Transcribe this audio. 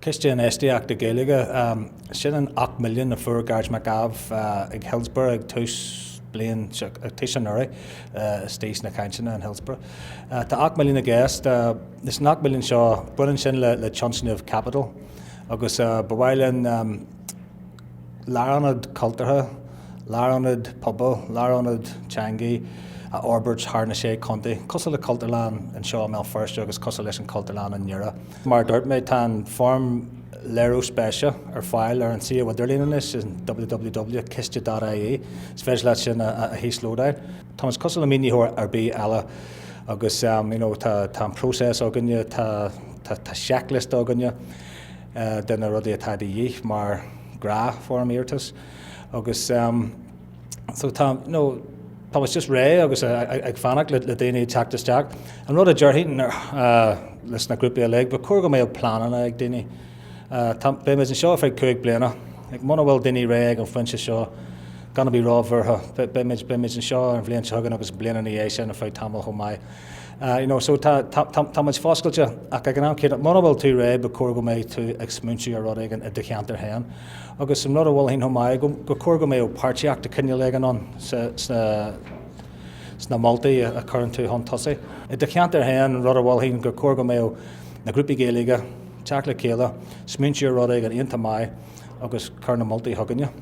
Ciste Infheistíochta Gaeilge, sin an 8 milliún a fuair Gearóid Mac Ádhaimh ag Hillsborough ag tús bliain, ag tús anuraidh, istigh sna cainteanna in Hillsborough. Tá 8 milliún i gceist. Leis an 8 milliún seo, baineann sin le tionscnamh caipitil agus ba mhaith linn lárionad cultúrtha, lárionad pobail, lárionad teangaí a fhorbairt thar na sé chontae, cosúil le Cultúrlann anseo i mBéal Feirste agus cosúil leis an Chultúrlann i nDoire. Mar a dúirt mé, tá an foirm léiriú spéise ar fáil ar an suíomh idirlín anois, sin www.ciste.ie. Is féidir leat sin a híoslódáil. Táimid cosúil le maoinitheoir ar bith eile agus you know tá tá an próiseas againne, tá tá seicliosta againne de na rudaí atá de dhíth mar ghnáthfhoirm iarratais agus so tá you know tá muid just réidh agus ag fanacht le daoine ag teacht isteach. An rud a déarfainn leis na grúpaí uilig, ba chóir go mbeadh pleananna ag daoine. Beidh muid anseo ar feadh 5 bliana. Muna bhfuil daoine réidh ag an phointe seo, gan a bheith róbhuartha, beidh muid anseo an bhliain seo chugainn agus an bhliain ina dhiaidh sin ar feadh tamaill chomh maith. You know, so tá, tá, tá, tá muid foscailte ach ag an am céanna, muna bhfuil tú réidh, ba chóir go mbeidh tú ag smaointiú ar rud éigin i do cheantar féin. Agus an rud a mholfainn chomh maith, go, gur chóir go mbeadh páirtíocht de chineál éigin ann sa, sna, sna moltaí a chuireann tú chun tosaigh. I do cheantar féin, an rud a mholfainn, gur chóir go mbeadh na grúpaí Gaeilge teacht le chéile, smaointiú ar rud éigin iontach maith agus cur na moltaí chugainne.